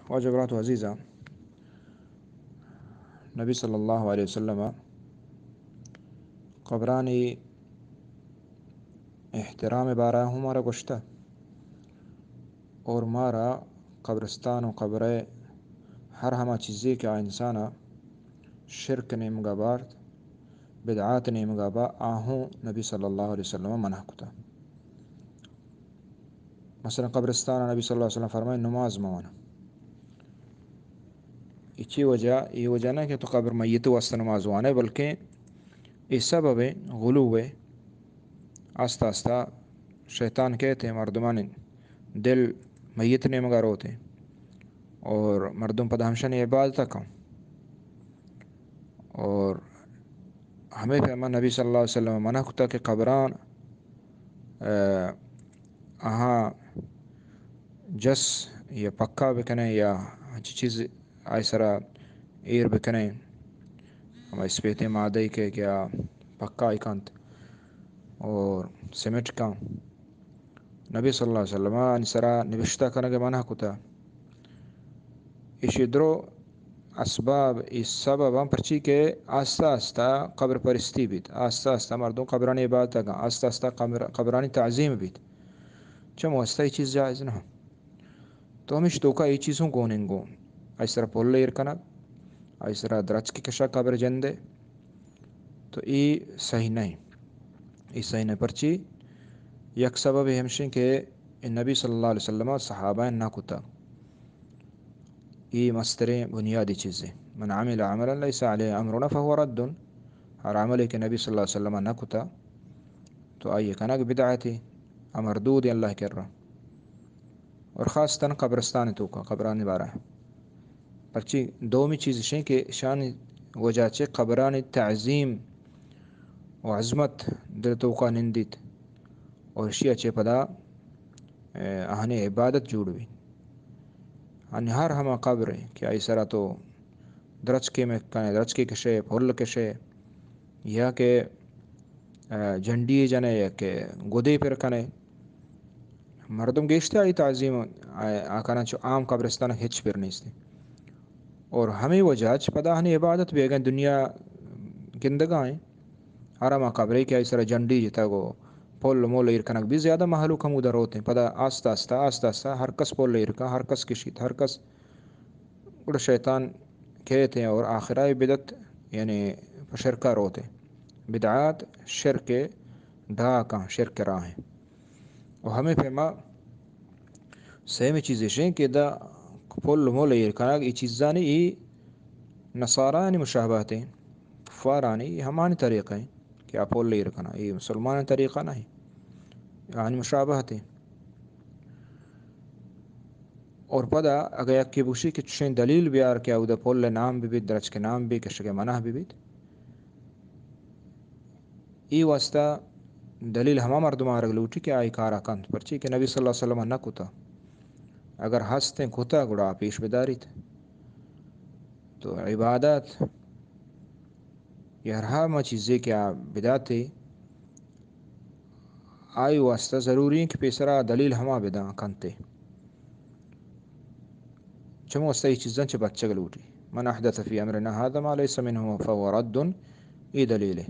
واجہ برات و عزیزاں، نبی صلی اللہ علیہ وسلم قبرانی احترام بارہ ہوں مارا گوشتہ، اور مارا قبرستان و قبرے ہر ہما چیزے کہ آ انسانا شرک نیمگا بارت، بدعات نیمگا با، آہوں نبی صلی اللہ علیہ وسلم منع کتا۔ مثلاً قبرستان نبی صلی اللہ علیہ وسلم فرمائے نماز موانا۔ اچی وجہ، یہ وجہ نہ کہ تو قبر میت واسطہ نماز وانے، بلکہ یہ سبب غلو ہے۔ آستہ آستہ شیطان کہتے ہیں مردمان دل میت نیمگا روتے، اور مردم پدا ہمشن عبادت کن۔ اور ہمیں پیما نبی صلی اللہ علیہ وسلم منع کتا کہ قبران، آ، آہاں جس یا پکا بکنے یا ہنچی چیز آئی سرا ایر بکنے، ہما اسپیتیں مادہ کہ کیا پکا ای کنت اور سیمنٹ کن۔ نبی صلی اللہ علیہ وسلم آنی سرا نبشتہ کنگ منع کتا۔ ایشی درو اسباب، ای سبب ہم پرچی کہ آستہ آستہ قبر پرستی بیت، آستہ آستہ مردم قبرانی عبادت کن، آستہ آستہ قبر، قبرانی تعظیم بیت۔ چم واسطہ ای چیز جائز نہ۔ تو ہمیش توکا ای چیزوں گوننگو، آئی سرا پل ایر کنگ، آئی سرا درچک کشا قبر جندے، تو ای صحیح نہیں۔ ای صحیح نہیں۔ پرچی؟ یک سبب ہمشیں کہ نبی صلی اللہ علیہ وسلم صحابہ نہ کتا۔ ای مستریں بنیادی چیزیں۔ من عمل عملا لیس علیہ امرنا فهو رد۔ ہر عملے کہ نبی صلی اللہ علیہ وسلم نہ کتا، تو آئی کنگ بدعتی، مردود اللہ کرا۔ اور خاصتاً قبرستان توکا، قبرانی بارہ۔ پرچی دومی چیز شیں کہ شانی وجہ چہ قبرانی تعظیم و عظمت دل توکا نندیت، اور اشیا چہ پدا، اے، آہانی عبادت جوڑ بی۔ آنی ہر ہما قبر کہ آئی سرا تو درچکے میں کنے، درچکے کشے، پھل کشے، یا کہ، آ، جنڈی جنے یا کہ گدے پر کنے۔ مردم گیشتر آئی تعظیم، آ، آ کنن، چو عام قبرستان ہچ پر نیست۔ اور ہمیں وجہ چہ پدا ہنی عبادت بیگن دنیا گندگائیں۔ ہر ہما قبرے کہ آئی سرا جنڈی جتگ و پل مول ایر کنگ بی، زیادہ مہلوک ہمودا روتیں۔ پدا آستہ آستہ، آستہ آستہ ہر کس پل ایر کن، ہر کس کشیت، ہر کس گڑا شیطان کہتے ہیں اور آخرہ بدعت، یعنی پہ شرکا روتے۔ بدعات شرک ڈاکاں، شرک راہیں۔ و ہمیں پیما سیمی چیز اشیں کہ دا پل مول ایر کنگ، ای چیزانی ای نصارانی مشابہت ہیں، کفارانی، ای ہمانی طریقہ ہیں کہ آ پل ایر کنن، ای مسلمانانی طریقہ نہیں، آنی مشابہت ہیں۔ اور پدا اگہ یکے بگوشی کہ چشیں دلیل بیار کہ اودا پل نام ببیت، درچک نام ببیت، کشگ منع ببیت، ای واسطہ دلیل ہما مردم آرگ لوٹی کہ آئی کارا کنت، پرچی کہ نبی صلی اللہ علیہ وسلم نہ کتا۔ اگر ہستیں کتا گڑا پیش بداریت۔ تو عبادت یا ہر ہما چیزے کہ آ بداتے، آئی واسطہ ضروری ہیں کہ پیسرا دلیل ہما بداں کنتے۔ چمو واسطہ ای چیزاں چہ بچگ لوٹی۔ من احدث فی امرنا هذا ما لیس منه فهو رد، ای دلیل ہے۔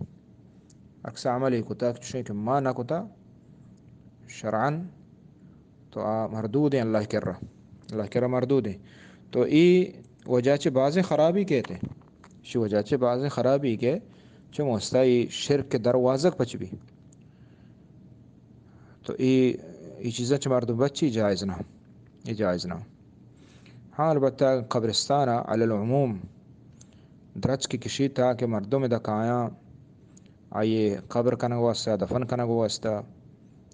اکس عملی کتا چشیں کہ ما نہ کتا شرعاً، تو آ مردود ہیں اللہ کرا، اللہ کرا مردود ہیں۔ تو ای وجہ چہ بازیں خرابی کہتے، شی وجہ چہ بازیں خرابی کہ چمو واسطہ ای شرک دروازگ پچ بی۔ تو ای، ای چیزاں چہ مردم بچی جائز نہ، ای جائز نہ۔ ہاں، البتہ قبرستان علی العموم درچک کشی تاکہ مردم ادا کایاں، آئی قبر کنگ واسطہ، دفن کنگ واسطہ،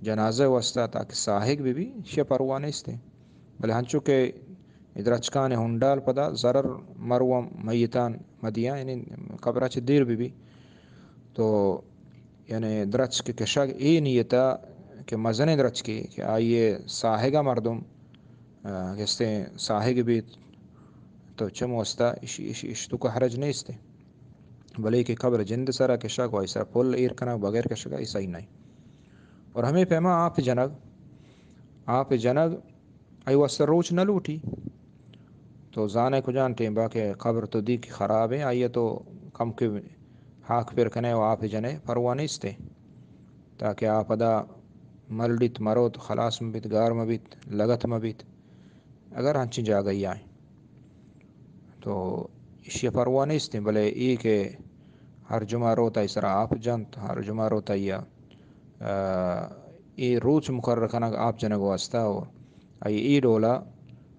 جنازہ واسطہ تاکہ ساہگ بہ بی، شی پرواہ نیست۔ بلے ہنچو کہ اے درچکانی ہنڈال پدا ضرر مرو میتان مدیاں، یعنی قبرا چہ دیر بہ بی۔ تو یعنی درچک کشگ اے نیتا کہ مزنیں درچکے کہ آئی ساہگا مردم، آ، گستیں ساہگ بیت، تو چم واسطہ اش، اش، اش تو کو حرج نیست۔ بلے کہ قبر جند سرا کشگ و آئی سرا پل ایر کنگ بغیر کشگا، ای صحیح نہیں۔ اور ہمیں پیما آپ جنگ، آپ جنگ آئی واسطہ روچ نہ لوٹی۔ تو زانے کجان ٹیم با کہ قبر تو دی کہ خراب ہے، آئیے تو کم کہ ہاک پر کنے و آپ جنے، پرواہ نیستے، تاکہ آ پدا ملڈیت مروت، خلاص مبیت، گار مبیت، لگت مبیت۔ اگر ہنچیں جاگہ آئیں تو اشی پرواہ نیستیں، بلے ای کہ ہر جمعہ روتا ای سرا آپ جنت، ہر جمعہ روتا یا، آ، ای روچ مقرر کنگ آپ جنگ واسطہ و ای، ای ڈولا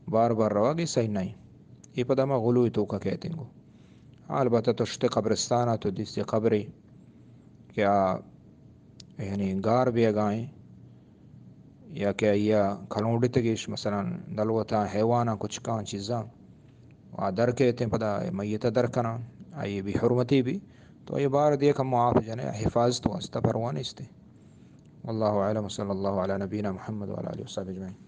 بار بار روگ ای صحیح نہیں۔ ای پدا ما غلوی توکا کہتیں گو۔ البتہ تو شتے قبرستانا تو دیستے قبری کہ آ یعنی گار بیگائیں یا کہ آئیا کلونڈتگیش، مثلاً دلوتاں، حیواناں، کچکاں، چیزاں، آ در کیتیں پدا میت در کناں، آئی بے حرمتی بی، تو آئی بار دیے کم آپ جنے، حفاظت واسطہ پرواہ نیستے۔ واللہ اعلم، صلی اللہ علی نبینا محمد وعلی آلہ وصحبہ اجمعین۔